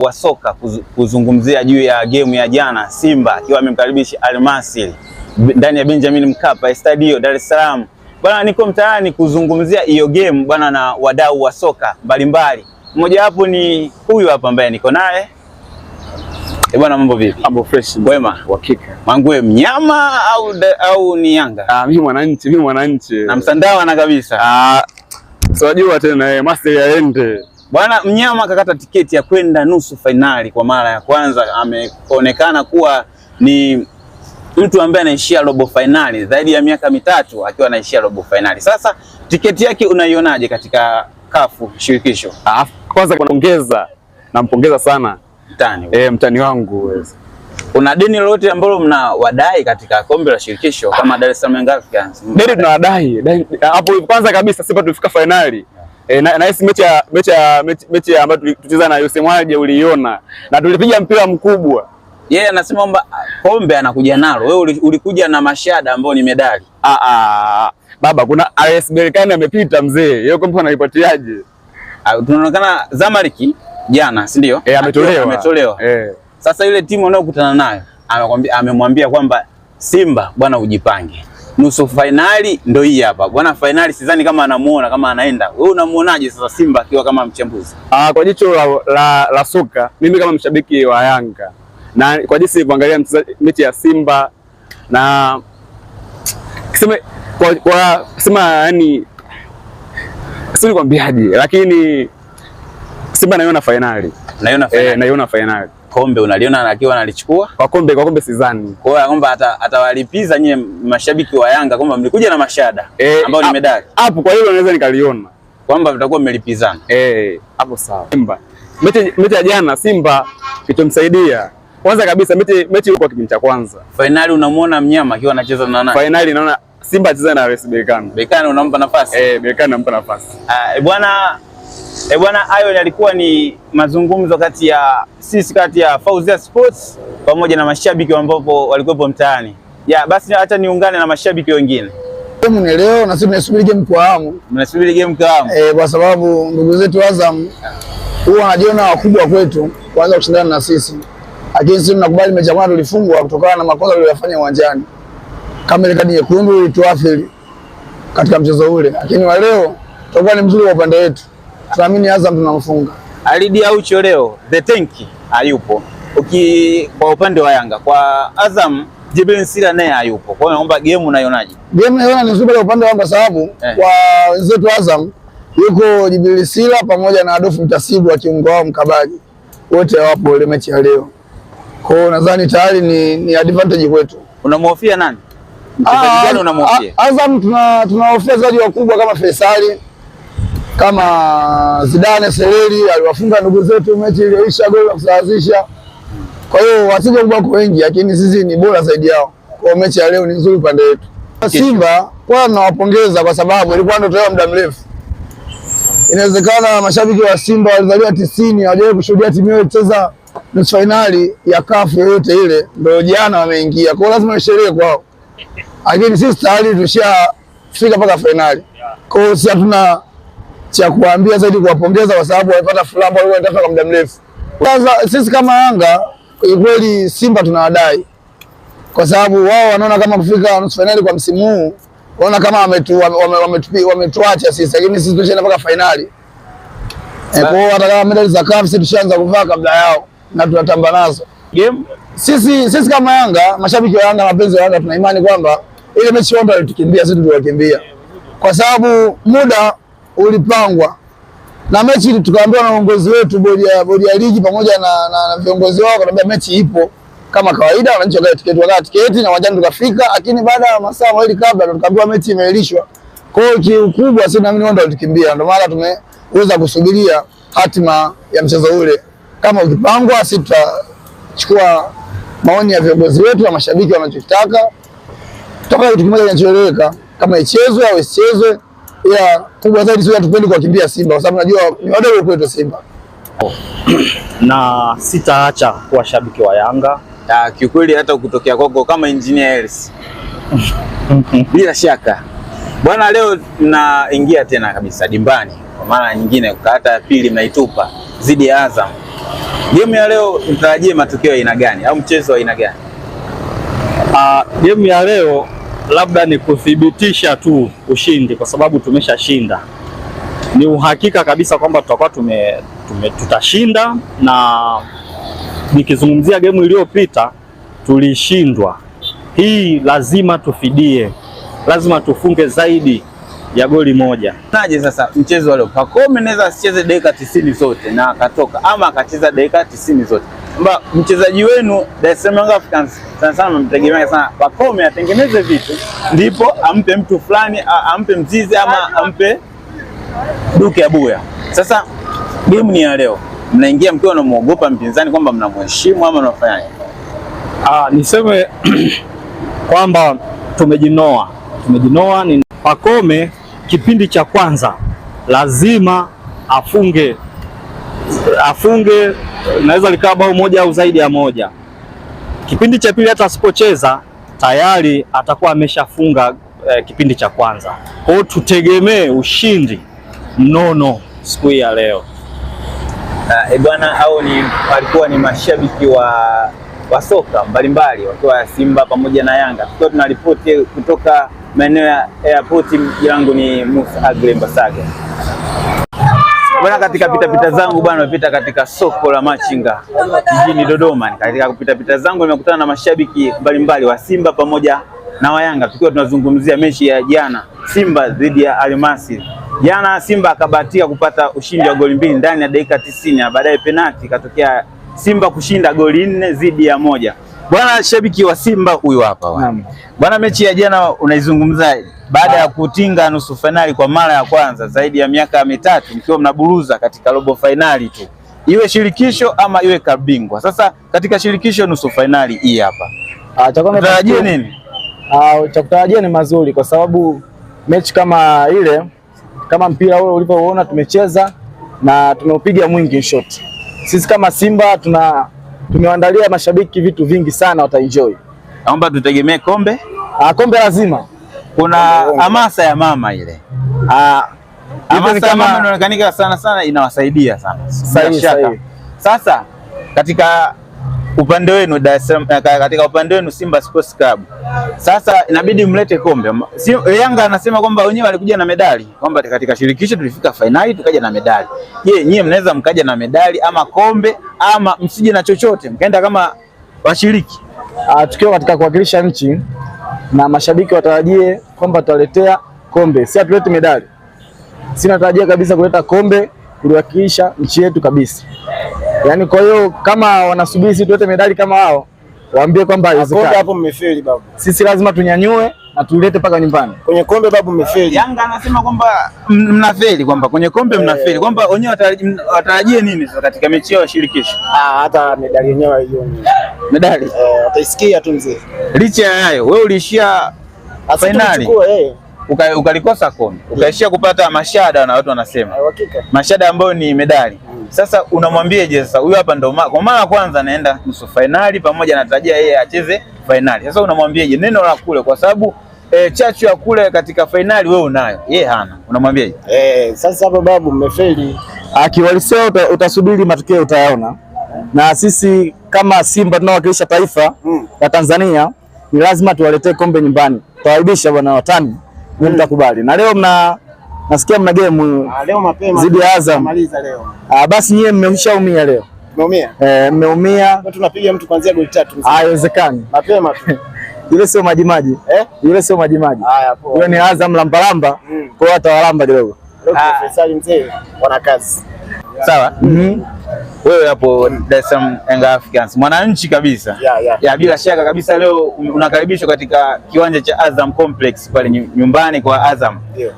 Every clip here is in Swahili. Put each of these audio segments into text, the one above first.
Wa soka kuzungumzia juu ya game ya jana, Simba akiwa amemkaribisha Al Masry ndani ya Benjamin Mkapa Stadio Dar es Salaam. Bwana, niko mtaani kuzungumzia hiyo game bwana na wadau wa soka mbalimbali. Mmoja wapo ni huyu hapa ambaye niko naye. Eh bwana, mambo vipi? Mambo fresh. Wema. Uhakika. Mangwe mnyama au ni Yanga? Ah, mimi mwananchi, mimi mwananchi. Na msandawana kabisa. Ah, sijajua tena Masry aende. Bwana, mnyama akakata tiketi ya kwenda nusu fainali kwa mara ya kwanza. Ameonekana kuwa ni mtu ambaye anaishia robo fainali zaidi ya miaka 3 akiwa anaishia robo fainali. Sasa tiketi yake unaionaje katika CAF shirikisho? Ah, kwanza kuongeza, nampongeza sana mtani. Mtani wangu. Una deni lolote ambalo mnawadai katika kombe la shirikisho kama Dar es Salaam Young Africans? Deni tunawadai. Hapo kwanza kabisa Simba tulifika fainali. Na hisi mechi ambayo tulicheza na USM Alger uliiona na tulipiga mpira mkubwa. Yeye anasema kwamba kombe anakuja nalo. Wewe ulikuja na mashada ambayo ni medali. Baba, kuna RS Berkane amepita mzee. Yeye kombe anaipatiaje? Tunaonekana Zamalek jana, si ndio? Ametolewa. Ametolewa. Sasa ile timu anayokutana nayo amemwambia kwamba Simba bwana ujipange. Nusu fainali ndio hii hapa. Bwana fainali sidhani kama anamuona kama anaenda. Wewe unamuonaje sasa Simba akiwa kama mchambuzi? Kwa jicho la soka, mimi kama mshabiki wa Yanga na kwa jinsi nilivyoangalia mechi ya Simba na sema kwa sema yani sio nikwambiaje, lakini Simba naiona fainali. Naiona fainali. Naiona fainali. Kombe unaliona akiwa analichukua? Kwa kombe sidhani. Kwa hiyo kwamba atawalipiza nyie mashabiki wa Yanga kwamba mlikuja na mashada ambao ni medali. Hapo kwa hilo naweza nikaliona kwamba mtakuwa mmelipizana. Hapo sawa. Simba. Mechi ya jana Simba kichomsaidia. Kwanza kabisa mechi ilikuwa kipindi cha kwanza. Fainali unamuona mnyama akiwa anacheza na nani? Fainali naona Simba anacheza na RS Berkane. Berkane unampa nafasi? Berkane nampa nafasi. Bwana, hayo yalikuwa ni mazungumzo kati ya sisi, kati ya Fauzia Sports pamoja na mashabiki ambao walikuwepo mtaani. Ya, basi acha niungane na mashabiki wengine. Game ni leo na sisi tunasubiri game kwa hamu. Mnasubiri game kwa hamu? Kwa sababu ndugu zetu Azam huwa wanajiona wakubwa kwetu kuanza kushindana na sisi. Lakini sisi tunakubali mechi ya kwanza tulifungwa kutokana na makosa tuliyofanya uwanjani. Kama ile kadi nyekundu ilituathiri katika mchezo ule. Lakini wa leo tutakuwa ni mzuri kwa upande wetu. Tunaamini Azam tunamfunga. Alidi Aucho leo the tank hayupo. Kwa upande wa Yanga, kwa Azam Jibril Sila naye hayupo. Kwa hiyo naomba game unaionaje? Game naiona ni nzuri kwa upande wa Yanga sababu kwa wenzetu Azam yuko Jibril Sila pamoja na Adolf Mtasibu wa kiungo wao mkabaji. Wote wapo ile mechi ya leo. Kwa hiyo nadhani tayari ni advantage kwetu. Unamhofia nani? Mchezaji gani unamhofia? Azam tunahofia wachezaji wakubwa kama Faisali, kama Zidane Seleli aliwafunga ndugu zetu mechi iliyoisha goli la kusawazisha. Kwa hiyo wachezaji wakubwa wako wengi lakini sisi ni bora zaidi yao. Kwa hiyo mechi ya leo ni nzuri upande wetu. Simba kwa nawapongeza kwa sababu ilikuwa ndoto yao muda mrefu. Inawezekana mashabiki wa Simba walizaliwa 90 hawajawahi kushuhudia timu yao ikicheza nusu fainali ya CAF yoyote ile, ndio jana wameingia. Kwa hiyo lazima isherehe kwao. Lakini sisi tayari tushafika mpaka fainali. Kwa hiyo sisi hatuna cha kuambia zaidi kuwapongeza kwa sababu walipata furaha ambayo walikuwa wanatafuta kwa muda mrefu. Sasa sisi kama Yanga kweli Simba tunawadai. Kwa sababu wao wanaona kama kufika nusu fainali kwa msimu huu, wanaona kama wametuacha sisi, lakini sisi tushaenda mpaka fainali. Kwa hiyo hata kama medali za CAF sisi tushaanza kuvaa kabla yao na tunatamba nazo. Game? Sisi kama Yanga, mashabiki wa Yanga, mapenzi wa Yanga, tuna imani kwamba ile mechi wao walitukimbia, sisi tuliwakimbia. Kwa sababu muda ulipangwa na mechi tukaambiwa na uongozi wetu, bodi ya ligi pamoja na viongozi wao, wakatuambia mechi ipo kama kawaida, wananchi wakae tiketi, wakae tiketi na uwanjani tukafika, lakini baada ya masaa mawili kabla ndo tukaambiwa mechi imeahirishwa. Kwa hiyo kiukubwa sisi naamini wao ndio walitukimbia, ndio maana tumeweza kusubiria hatima ya mchezo ule. Kama ukipangwa sisi tutachukua maoni ya viongozi wetu na mashabiki wanachotaka. Tutafanya kitu kimoja kinachoeleweka, kama ichezwe au isichezwe. Ila kubwa zaidi sio hatupendi kuwakimbia Simba kwa sababu najua ni wadogo kwetu Simba. Na sitaacha kuwa shabiki wa Yanga. Kiukweli hata ukitokea kwako kama Engineer Hersi. Bila shaka. Bwana, leo mnaingia tena kabisa dimbani kwa mara nyingine, hata ya pili mnaitupa. dhidi ya Azam. Game ya leo mtarajie matokeo ya aina gani au mchezo wa aina gani? Game ya leo labda ni kuthibitisha tu ushindi kwa sababu tumeshashinda. Ni uhakika kabisa kwamba tutakuwa tutashinda, na nikizungumzia game iliyopita tulishindwa. Hii lazima tufidie, lazima tufunge zaidi ya goli moja. Naje sasa mchezo wa leo, Pacome anaweza asicheze dakika 90 zote na akatoka, ama akacheza dakika 90 zote. Kwamba mchezaji wenu Dar es Salaam Young Africans sana sana mtegemea sana Pacome atengeneze vitu ndipo ampe mtu fulani, ampe Mzize ama ampe Duke Abuya. Sasa game ni ya leo, mnaingia mkiwa mnamuogopa mpinzani kwamba mnamheshimu ama mnafanyaje? Niseme kwamba tumejinoa. Tumejinoa. Ni Pacome kipindi cha kwanza lazima afunge, naweza likawa bao moja au zaidi ya moja. Kipindi cha pili hata asipocheza tayari atakuwa ameshafunga kipindi cha kwanza. Kwa hiyo tutegemee ushindi mnono siku hii ya leo. Bwana, hao ni walikuwa ni mashabiki wa soka mbalimbali wakiwa Simba pamoja na Yanga. Tukiwa tunaripoti kutoka maeneo ya airport. Jina langu ni Musa Agre Mbasaga. Bwana, katika pitapita zangu bwana, nimepita katika soko la machinga jijini Dodoma. Katika kupitapita zangu nimekutana na mashabiki mbalimbali wa Simba pamoja na wa Yanga, tukiwa tunazungumzia mechi ya jana Simba dhidi ya Almasri. Jana Simba akabahatika kupata ushindi wa goli 2 ndani ya dakika 90 na baadaye penalti ikatokea Simba kushinda goli 4-1. Bwana, shabiki wa Simba huyu hapa bwana. Bwana, mechi ya jana unaizungumzaje baada ya kutinga nusu fainali kwa mara ya kwanza zaidi ya miaka 3 mkiwa mnaburuza katika robo fainali tu, iwe shirikisho ama iwe kabingwa? Sasa katika shirikisho nusu fainali hii hapa, tutarajie nini? Cha kutarajia ni mazuri, kwa sababu mechi kama ile, kama mpira ule ulivyoona tumecheza na tumeupiga mwingi in short. Sisi kama Simba tumewaandalia mashabiki vitu vingi sana, wataenjoy. Naomba tutegemee kombe. Kombe lazima. Kuna hamasa ya mama ile. Hamasa ya mama inaonekana sana sana inawasaidia sana. Sahihi, sahihi. Sasa katika upande wenu Dar es Salaam, katika upande wenu Simba Sports Club, sasa inabidi mlete kombe. Yanga anasema kwamba wenyewe walikuja na medali, kwamba katika shirikisho tulifika finali tukaja na medali. Je, nyie mnaweza mkaja na medali ama kombe ama msije na chochote mkaenda kama washiriki? Tukiwa katika kuwakilisha nchi na mashabiki watarajie kwamba tutaletea kombe, si atulete medali. Sina tarajia kabisa kuleta kombe kuliwakilisha nchi yetu kabisa. Yaani kwa hiyo kama wanasubiri sisi tulete medali kama wao, waambie kwamba haiwezekani. Kombe hapo mmefeli babu. Sisi lazima tunyanyue na tulete paka nyumbani. Kwenye kombe babu mmefeli. Yanga anasema kwamba mnafeli, kwamba kwenye kombe mnafeli, kwamba wenyewe watarajie nini sasa katika mechi yao ya shirikisho? Hata medali yenyewe haioni. Medali? Utaisikia tu mzee. Licha ya hayo, wewe uliishia finali. Ukalikosa kombe. Ukaishia kupata mashada na watu wanasema. Mashada ambayo ni medali. Sasa unamwambiaje sasa huyu hapa ndo kwa mara ya kwanza anaenda nusu finali pamoja na tarajia yeye acheze finali. Sasa unamwambiaje neno la kule, kwa sababu chachu ya kule katika finali wewe unayo, yeye hana. Unamwambiaje? Sasa hapo babu mmefeli. Akiwaliseo utasubiri matokeo utayaona. Na sisi kama Simba tunawakilisha taifa la Tanzania, ni lazima tuwaletee kombe nyumbani. Tutawaibisha bwana watani. Mtakubali. Na leo nasikia mna game leo mapema zidi ya Azam. Maliza leo. Basi nyie mmeshaumia leo. Tumeumia? Mmeumia. Tunapiga mtu kuanzia goli 3. Haiwezekani. Mapema tu. Yule sio majimaji. Yule sio majimaji. Haya poa. Yule ni Azam lambalamba. Kwa hiyo atawalamba kidogo. Leo Faisal mzee wana kazi. Sawa? Wewe hapo Dar es Salaam Young Africans, mwananchi kabisa. Ya bila shaka kabisa leo unakaribishwa katika kiwanja cha Azam Complex pale nyumbani kwa Azam. Ndio.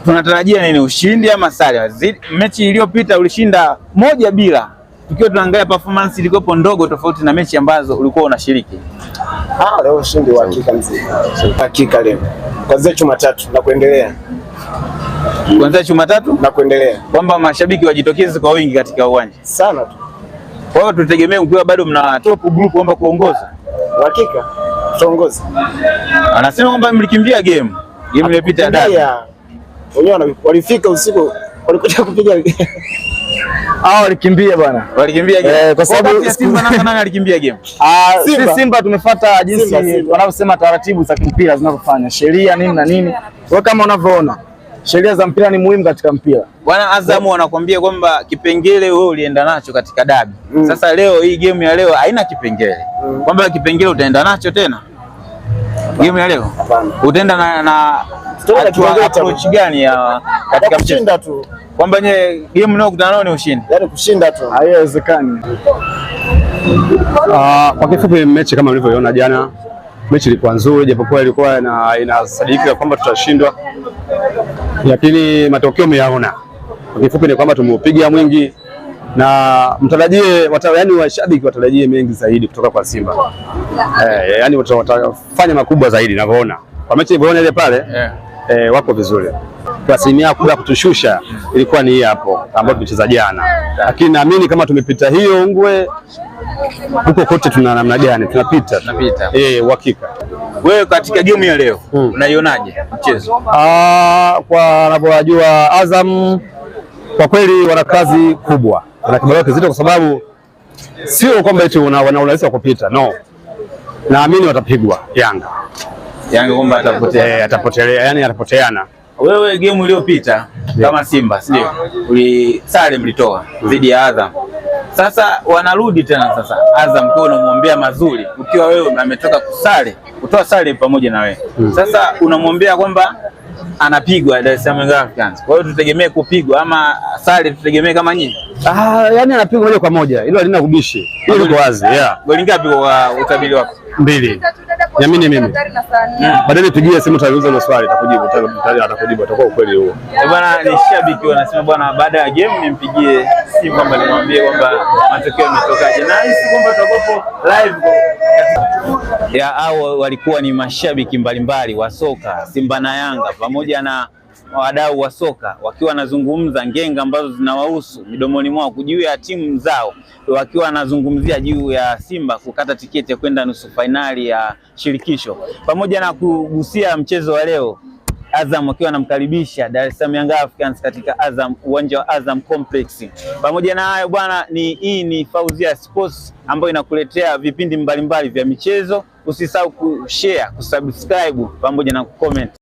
Tunatarajia nini, ushindi ama sare? Mechi iliyopita ulishinda 1-0. Tukiwa tunaangalia performance ilikuwa ndogo tofauti na mechi ambazo ulikuwa unashiriki. Leo ushindi wa hakika mzee. Hakika leo. Kuanzia Jumatatu na kuendelea. Kuanzia Jumatatu na kuendelea. Kwamba mashabiki wajitokeze kwa wingi katika uwanja. Sana tu. Kwa hiyo tutegemee ukiwa bado mna top group kwamba kuongoza. Hakika tutaongoza. Anasema kwamba mlikimbia game. Game iliyopita dada. Wenyewe walifika usiku, Walikuja kupiga Hao walikimbia bwana. Walikimbia game. Kwa sababu kati ya Simba na nani alikimbia game? Sisi Simba tumefuata jinsi Simba. wanavyosema taratibu za mpira zinavyofanya, sheria nini na nini. Kwa kama unavyoona sheria za mpira ni muhimu katika mpira. Bwana Azamu wanakuambia kwamba kipengele wewe ulienda nacho katika dabi. Sasa leo hii game ya leo haina kipengele. Kwamba kipengele utaenda nacho tena? Game ya leo? Hapana. Utaenda na Tutaenda kipengele cha- approach gani ya katika mchezo? kushinda tu. Kwamba nye game unayokutana nao ni ushindi. Yaani kushinda tu. Haiwezekani. Kwa kifupi mechi kama mlivyoiona jana, mechi ilikuwa nzuri japokuwa ilikuwa inasadikika kwamba tutashindwa, lakini matokeo mmeyaona. Kwa kifupi ni kwamba tumeupiga mwingi na mtarajie yaani washabiki watarajie mengi zaidi kutoka kwa Simba. Yaani watafanya makubwa zaidi ninavyoona. Kwa mechi nilivyoona ile pale wako vizuri. Kwa asilimia kubwa ya kutushusha ilikuwa ni hii hapo ambayo tumecheza jana, lakini naamini kama tumepita hiyo Ungwe huko kote tuna namna gani tunapita. Tunapita. Uhakika. Wewe katika game ya leo unaionaje mchezo? Kwa wanavyojua Azam kwa kweli wana kazi kubwa, wana kibarua kizito, kwa sababu sio kwamba eti wana urahisi wa kupita, no. Naamini watapigwa Yanga. Yanga kwamba atapotea. Atapotelea, yani atapoteana. Wewe game iliyopita kama Simba, si ndio? Ulisare mlitoa dhidi ya Azam. Sasa wanarudi tena sasa Azam kwa unamwombea mazuri ukiwa wewe ametoka kusare, kutoa sare pamoja na wewe. Sasa unamwombea kwamba anapigwa Dar es Salaam Young Africans. Kwa hiyo tutegemee kupigwa ama sare tutegemee kama nyinyi? Yani anapigwa moja kwa moja, hilo halina kubishi, hilo liko wazi. Yeah. Goli ngapi kwa utabiri wako? 2. Niamini mimi. Baadaye nipigie simu utauliza hilo swali, atakujibu, atakujibu, atakuwa ukweli huo. Bwana ni shabiki wanasema bwana, baada ya game nimpigie simu kwamba nimwambie kwamba matokeo yametokaje. Na hisi kwamba tutakuwa live ya hao walikuwa ni mashabiki mbalimbali wa soka Simba na Yanga pamoja na wadau wa soka wakiwa wanazungumza ngenga ambazo zinawahusu midomoni mwao juu ya timu zao, wakiwa wanazungumzia juu ya Simba kukata tiketi ya kwenda nusu fainali ya shirikisho pamoja na kugusia mchezo wa leo Azam wakiwa wanamkaribisha Dar es Salaam Young Africans katika Azam, uwanja wa Azam Complex. Pamoja na hayo bwana, hii ni Fauzia Sports ambayo inakuletea vipindi mbalimbali vya michezo. Usisahau kushare, kusubscribe pamoja na kucomment.